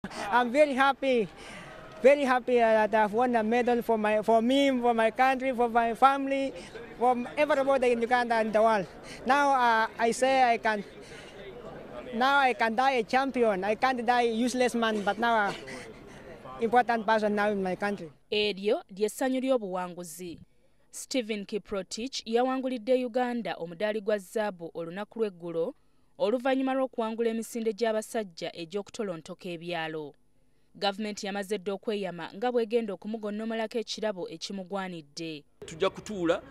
I'm very happy that I've won a medal for me, for my country, for my family, for everybody in Uganda and the world. Now I say I can die a champion. I can't die a useless man, but now important person now in my country. Eryo ly'essanyu ly'obuwanguzi. Stephen Kiprotich yawangulidde Uganda omudaali gwa zaabu olunaku lw'eggulo oluvannyuma lw'okuwangula emisinde gy'abasajja egy'okutolontoka ebyalo. Gavumenti yamaze dda okweyama nga bw'egenda okumugonnomolako ekirabo ekimugwanidde. Tujja kutuula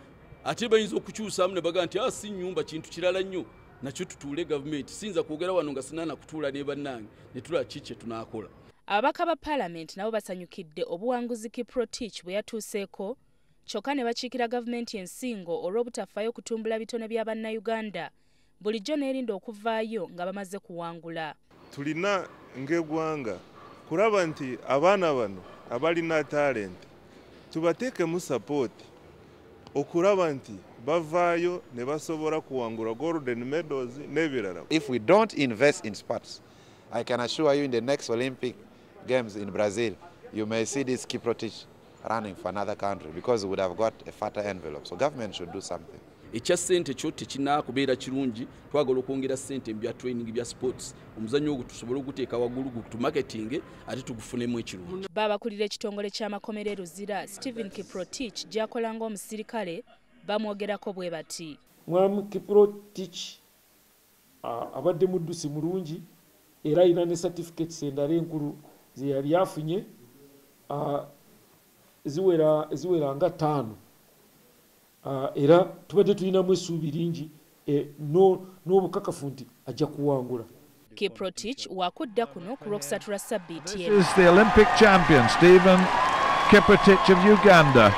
ate bayinza okukyusaamu ne bagamba nti si nnyumba kintu kirala nnyo, nakyo tutuule gavumenti. Siyinza kwogera wano nga sinna kutuula ne bannange ne tulaba ki kye tunaakola. Ababaka ba paalamenti nabo basanyukidde obuwanguzi Kiprotich bwe yatuuseeko, kyokka ne bakiikira gavumenti ensingo olw'obutafaayo kutumbula bitone bya bannayuganda bulijjo n'erinda okuvaayo nga bamaze kuwangula. Tulina ng'eggwanga kuraba nti abaana bano abalina talenti tubateekemu sapooti okuraba nti bavaayo ne basobola kuwangula golden medals n'ebirala. If we don't invest in sports, I can assure you in the next Olympic Games in Brazil, you may see this Kiprotich running for another country because we would have got a fatter envelope. So government should do something. Ekya ssente kyo tekinaakubeera kirungi, twagala okwongera ssente mu bya training bya sports, omuzannyo ogwo tusobole oguteeka waggulu tumarketing ate tugufunemu ekirungi. Baabakulira ekitongole ky'amakomera e Luzira, Stephen Kiprotich gy'akola ng'omusirikale bamwogerako bwe bati. Mwami Kiprotich abadde muddusi mulungi era alina ne certificates endala enkulu ze yali afunye ziwera nga 5. Era tubadde tulinamu essuubi lingi n'obukakafu nti ajja kuwangula. Kiprotich wakudda kuno ku Lwokusatu lwa ssabbiiti. This is the Olympic champion Stephen Kiprotich of Uganda.